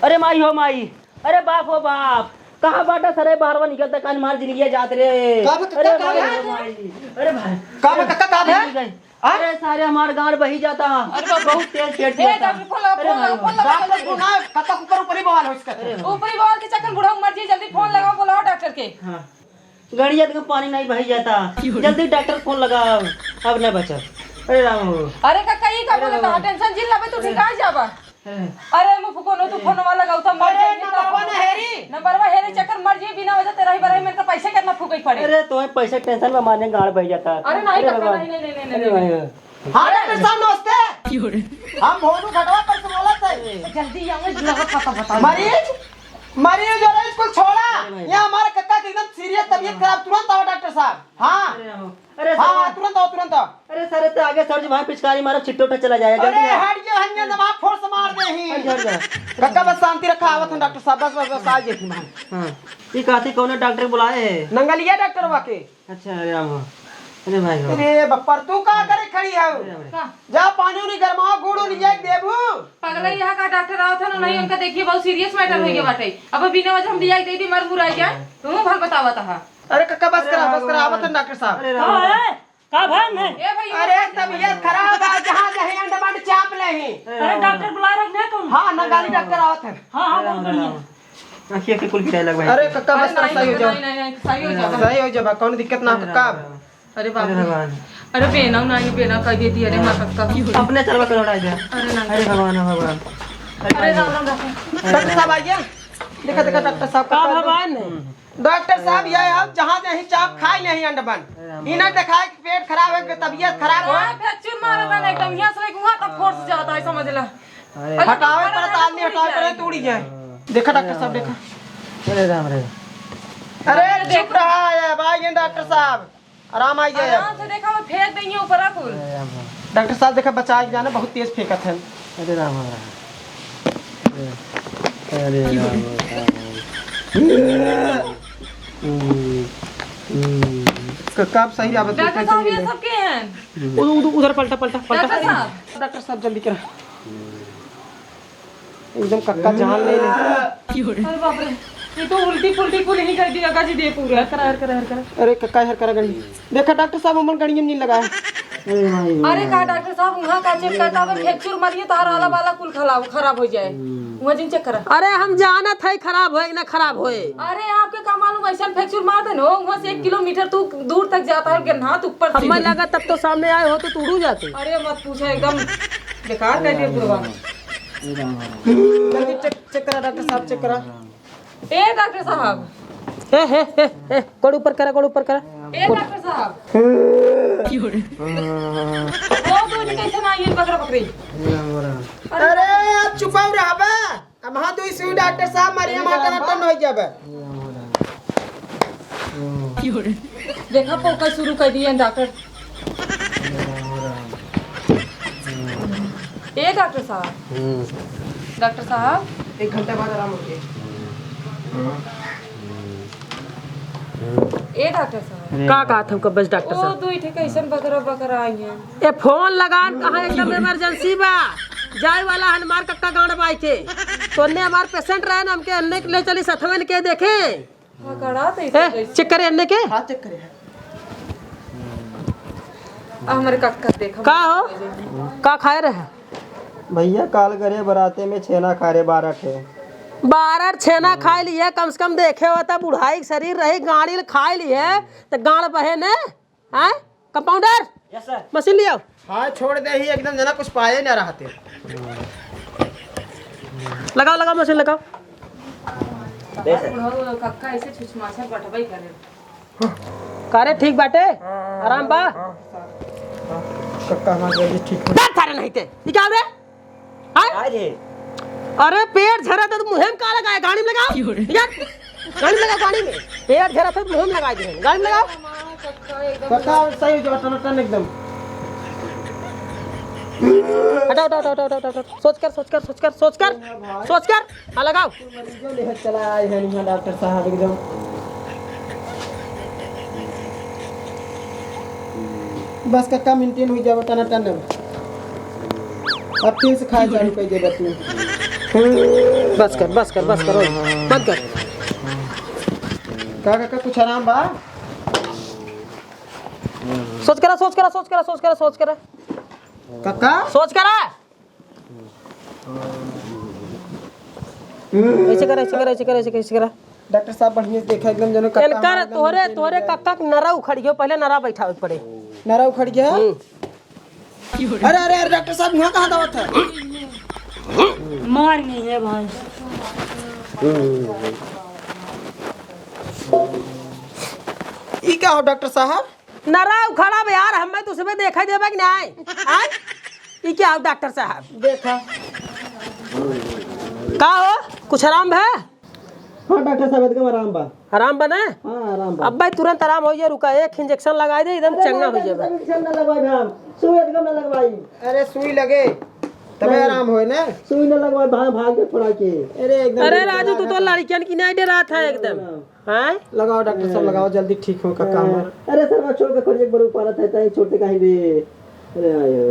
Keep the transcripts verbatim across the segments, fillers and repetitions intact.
अरे माई हो माई, अरे बाप हो बाप, कहाँ बाटा सरे बाहरवा निकलता, कान मार जिंदगिया जात रे। का बा, अरे का बा? माई हो माई, अरे भाई। का बा, का, का बा? अरे सारे हमार गांड बही जाता। अरे बाप। बहुत तेज पेट ए, जाता। डॉक्टर, फोन लगाओ, अरे फोन भाई। लगाओ, फोन लगाओ, डॉक्टर जल्दी। को ना, कत्ता ऊपर, ऊपर ही बवाल हो इसका। अरे ऊपर ही बवाल के चक्कर, बुढ़ऊ मर जाई, जल्दी फोन लगाओ, बुलाओ डॉक्टर के। हाँ। गड़िया तक पानी नहीं बही जाता। जल्दी डॉक्टर फोन लगाओ। अब ना बचा। अरे राम हो। अरे काका, ई का अरे बोलता? भगवान। टेंशन जिन लबे, तू अरे। ठिका जाबा। अरे। अरे मुफुको नो, तू अरे। फोनवा लगाओ, तो मर अरे, जाई, नंबरवा ना हेरी। नंबरवा हेरी, चक्कर मर जाई, बिना वजह तेरह ही बारह मिनट का पैसे कितना फूके पड़े। अरे, तोहे पैसे टेंशन में माने गाड़ बह जाता। अरे नहीं अरे काका, भगवान। नहीं, नहीं, नहीं, नहीं, अरे नहीं। भाई। हाँ, डॉक्टर साहब, नमस्ते। हम भोनू घटवा पर से बोलत है। जल्दी आओ, इस लगा पता बता। मरीज, मरीज और इसको छोड़ा। अरे भाई। यहाँ हमारे कक्का की एकदम सीरियस तबीयत खराब, तुरंत आओ डॉक्टर साहब। हाँ। अरे आओ। अरे हाँ, सर। हाँ, तुरंत आओ, तुरंत आओ। अरे सर, इतने आगे सर जी भाई पिचकारी मारो, छिट्टो उठा चला जाए, जल्दी अरे आओ। हट गया, हट गया, दबा फोर्स मार दे ही। हट जा, हट जा। कक्का बस शांति रखा, आवत हम डॉक्टर साहब, बस, बस, बस, आ गए तुम। हाँ। ये काथी कौन डॉक्टर बुलाए हैं? नंगलिया डॉक्टर वाके। अच्छा, अरे राम हो। अरे भाई हो। अरे बप्पर, तू का करे खड़ी है? अरे, अरे। का? जा पानी उनी गरमाओ, गुड़ उनी एक देबू। पगला यहाँ का डॉक्टर आवत है ना, नहीं, उनका देखिए, बहुत सीरियस मैटर हो गया बाटे। अब बिना वजह हम लिया के दे दी, मर मुराई जाए, तू भर बतावत हा। अरे कक्का, बस अरे करा, बस करा, भगवान। आवत है डॉक्टर साहब। अरे का राम। है? का भन है? ए भाई, अरे तबीयत खराब है, जहाँ जहीं अंड बंड चाप ले ही। अरे डॉक्टर बुला रहे हैं कौन? हाँ, नंगाली डॉक्टर आवत है। हाँ, हाँ, बहुत बढ़िया। आँखी, आँखी कुल गिराए लग भाई। अरे कक्का, बस अरे करा, सही हो नहीं, जाओ। नहीं, नहीं, सही हो जाओ। सही हो जाओ, कौन दिक्कत ना हो, अरे कक्का। राम। अरे बाबू। अरे भगवान। अरे बेना, नहीं, बेना कह देती, अरे माँ कक्का। अपने चलवा के लौटाई दे। अरे नहीं। अरे भगवान, भगवान। अरे अरे राम, राम, राम। डॉक्टर साहब आ गया। देखा, देखा, डॉक्टर साहब का का भगवान है? डॉक्टर साहब, ये आप जहाँ जहीं चाप खाई नहीं अंडबन। अरे राम। इन्हें दिखाए कि पेट खराब है, कि तबीयत खराब हो। हाँ, फ्रैक्चर मारा था ना एकदम, यहाँ से लेके वहाँ तक फोर्स जाता है, समझ ला। अरे। अरे हटावे बाबा, पर ताल नहीं हटावे पर तोड़ी जाए। देखा डॉक्टर साहब, देखा। अरे राम रे। अरे चुप रहा है भाई, ये डॉक्टर साहब। आराम आ गया है। आराम से देखा, वो फेंक देंगे ऊपर कुल। अरे राम राम। डॉक्टर साहब देखा, बचा के जाना, बहुत तेज फेंकत है। अरे राम राम। अरे राम राम। हम्म, हम्म। क-, कब सही आवे? डॉक्टर साहब, ये सब के हैं? उ-, उ-, उधर पलटा, पलटा, पलटा। डॉक्टर साहब। डॉक्टर साहब, जल्दी करा। एकदम कक्का जान ले ले। अरे बाप रे, ये तो उल्टी पुल्टी कुल ही कर दिया का जी दे पूरा। हर करा, हर करा, हर करा। अरे कक्का, हर करा गड़ी। देखा डॉक्टर साहब, हमन गड़ियम नहीं लगा है। अरे भाई, अरे का डॉक्टर साहब, वहाँ का चेक करता हुआ फ्रैक्चर मारिए तो हर आला बाला कुल खराब, खराब हो जाए। वहाँ जिन चेक करा। अरे हम जानत है खराब होए कि ना खराब होए। अरे आपके का मालूम, ऐसा फ्रैक्चर मार देन हो, वहाँ से एक किलोमीटर तू दूर तक जाता है, गन्हात ऊपर से। हमें लगा तब तो सामने आए हो तो तू उड़ू जाते। अरे मत पूछो, एकदम बेकार कर दिया पूरा। जल्दी चेक, चेक करा डॉक्टर साहब, चेक करा। ए डॉक्टर साहब। ए, हे, हे, हे, गोड़ ऊपर करा, गोड़ ऊपर करा। ए डॉक्टर साहब। वो तो नहीं कैसे ना ये बकरा बकरी। अरे आप चुपाव रहबा। अब हाँ तो इस डॉक्टर साहब मारी हम टन टन हो जाबे। देखा पोका शुरू कर दिए डॉक्टर। ए डॉक्टर साहब। हम्म। डॉक्टर साहब। एक घंटा बाद आराम हो गया। ए डॉक्टर साहब। का कहत हम कब बस डॉक्टर ओ साहब? दुई ठे कैसन बकरा बकरा आई हैं। ए फोन लगान कहाँ एकदम इमरजेंसी बा। जाए वाला हमार कक्का गांड बाई के। तो अन्ने हमार पेशेंट रहे ना हमके अन्ने ले चली सथवन के देखे। हाँ, कड़ा तो ए, इसे चेक करे अन्ने के। हाँ, चेक करे। आ, हमरे कक्का देख, हम का हो? का खाए रहे? भैया, काल गरे बराते में छेना खा रहे, बारह ठे। बारह छेना खाए लिए, कम से कम देखे हो त बुढ़ाई के शरीर रही, गाड़ी खाए लिए, त गाड़ बहे ने, हैं? कंपाउंडर, यस सर। मशीन ले आओ। हाँ, छोड़ दे ही, एकदम जना कुछ पाए ना रहते। लगाओ, लगाओ, मशीन लगाओ। दे सर। बुढ़ऊ कक्का ऐसे छुछमाछा बटबई करे। का रे, ठीक बाटे? आराम बा? कक्का हमार जल्दी ठीक हो। डर थारे नहीं ते। ई का रे? हाँ? का रे? अरे पेट झरा तो मुँह में का लगाए? गाड़ी में लगाओ। क्यों रे? यार, गाड़ी में लगाओ, गाड़ी में। पेट झरा तो मुँह में लगा दे। गाड़ी में लगाओ। कक्का सही हो जाओ, टनाटन एकदम। हटाओ, हटाओ, हटाओ, हटाओ, हटाओ, हटाओ। सोच कर, सोच कर, सोच कर, सोच कर, सोच कर। हाँ, लगाओ। मरीजों लेहत चला आए हैं यहाँ डॉक्टर साहब एकदम। बस कक्का मेंटेन हो जावे, टनाटन अब। अब फिर से खाए चालू कर देबे तू। बस कर, बस कर, बस कर, ओए, बंद कर। का, का, का, कुछ आराम बा? सोच करा, सोच करा, सोच करा, सोच करा, सोच करा। काका? सोच करा। ऐसे करा, ऐसे करा, ऐसे करा, ऐसे करा, ऐसे करा। डॉक्टर साहब, बढ़िया से देखा, एकदम जनो कक्का इनकर हमारा एकदम तोहरे, नीचे तोहरे नीचे। कक्का के नरा उखड़ गयो, पहले नरा बैठावे के पड़े। नरा उखड़ गया? हम्म। अरे, अरे, अरे, डॉक्टर साहब, यहाँ कहाँ दवा था? मार नहीं है भाई। ई का हो डॉक्टर साहब? नरा उखड़ा बे यार, हमें तो सुबह देखा देबे कि नहीं? आय? ई क्या हो डॉक्टर साहब? देखा। का हो? कुछ आराम है? हाँ डॉक्टर साहब, एकदम आराम बा। आराम बा ना? हाँ, आराम बा। अब भाई तुरंत आराम हो जाए, रुका, एक इंजेक्शन लगा दे, एकदम अरे चंगा नहीं, हो डॉक्टर जाए। साहब, इंजेक्शन ना लगवाई हम, सुई एकदम ना लगवाई। अरे सुई लगे, तबे नहीं। आराम होए ना। सुई ना लगवाई, भाग, भाग के फड़ा के। अरे एकदम अरे बिल्कुल राजू, तू तो लड़कियन की नहीं डरात है एकदम। हाँ। हाँ? लगाओ डॉक्टर साहब, हाँ। लगाओ, जल्दी ठीक हो का काम है। अरे सर, मैं छोड़ के खोल एक बार ऊपर आता है, ताई छोड़ के कहीं दे। अरे आयो।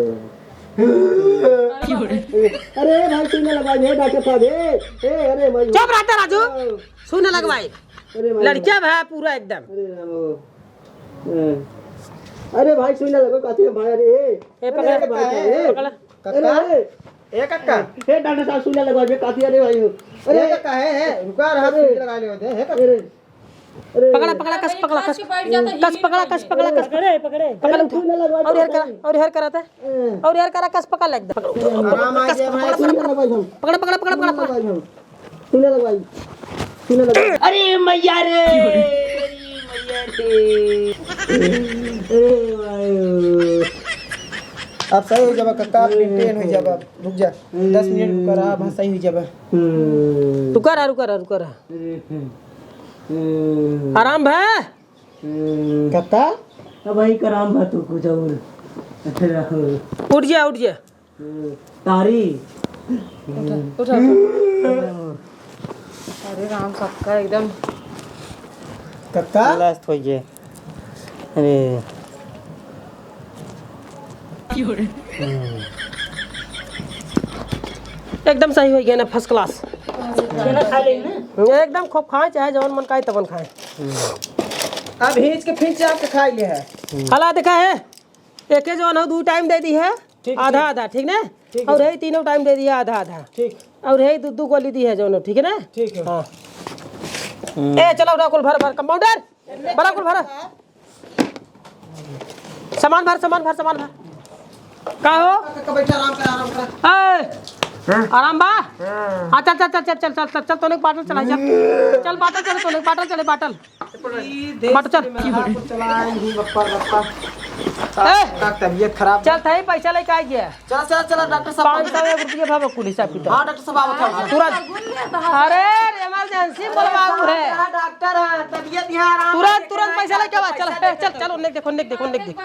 अरे भाई, सुई ना लगवाई, हे डॉक्टर साहब, हे, हे, अरे भाई। चुप रहता राजू, हाँ। सुई ना लगवाई। अरे भाई। लड़किया भा पूरा एकदम। अरे राम। हाँ। अरे भाई, सुई ना लगवाई, काती है भाई, अरे, ए, ए, पकड़, अरे भाई, ए, पकड़। अरे, ए, ए कक्का। ए, डॉक्टर साहब, सुई ना लगवाई, काती है, अरे भाई। अरे, ए कक्का, हे, हे, रुका रहा, अरे। सुई लगा ले होते, हे कक्का। अरे। अरे। पकड़ा, पकड़ा, कस पकड़ा, कस, कस पकड़ा, कस पकड़ा, कस पकड़ा। पकड़े, पकड़े। पकड़ उठा। सुई ना लगवा और हेर करा, और हेर करा था। ए। और हेर करा, कस पकड़ ले एकदम। आराम आ जाए भाई। सुई ना लगवाई हम। पकड़ा, पकड़ा, पकड़ा, पकड़ा, पकड़ा। सुई ना लगवाई हम। सुई ना लगवाई। सुई ना लगवाई। अरे मैया रे, अरे मैया रे। ए भाई। अब सही हो जाबा कक्का, maintain हो जाबा। रुक जा, दस मिनट रुका रहा, अब सही हो जाबा। हम्म। रुका रहा, रुका रहा, रुका रहा। हम्म। आराम भा? हम्म। कक्का? अब भाई कराम भा तू कुछ और। उठ जा, उठ जा। हम्म। तारी। उठा, उठा, उठा। अरे राम, सबका एकदम। कक्का? Last हो गया। अरे। हम्म। एकदम सही होइ गया ना, first class। खाना खा लेंगे ना? एकदम खूब खाए, चाहे जवन मन खाए तवन खाए। अब हिंच के फिंच के खाई ले है। हला देखा है, एके जवन हो दू time दे दी है, ठीक, आधा ठीक। आधा, ठीक ना? ठीक है। और यही तीनों time दे दिया आधा आधा। ठीक। और यही दू दू गोली दी है जवन, ठीक है ना? ठीक है। हाँ। ए चलो उठा कुल भर भर, compounder। भरा कुल भरा। सामान भर, सामान भर, सामान भर। का हो? काका, बैठा, आराम कर, आराम कर। ए, हाँ? आराम बा? हाँ। हाँ, चल, चल, चल, तोने बाटल चला, चल। चल, बाटल चले, तोने बाटल चले, बाटल। ई देश बाटल चल। में हाथ चलाए ही बप्पा, बप्पा। ए! का तबीयत खराब चल, बा। थाई पैसा लेके आ गया। चला, चला, चला, डॉक्टर साहब। पाँच सौ एक रुपये भाव कुल हिसाब किताब। हाँ, डॉक्टर साहब, आवत है। तुरंत। अरे, emergency बुलवाऊ है। हाँ, डॉक्टर है, तबीयत यहाँ आराम तुरंत, है, तुरंत पैसा लेके आवा। चल, पैसा ए, चल, लेके चल, उन्हें देखो, उन्हें देखो, उन्हें देखो।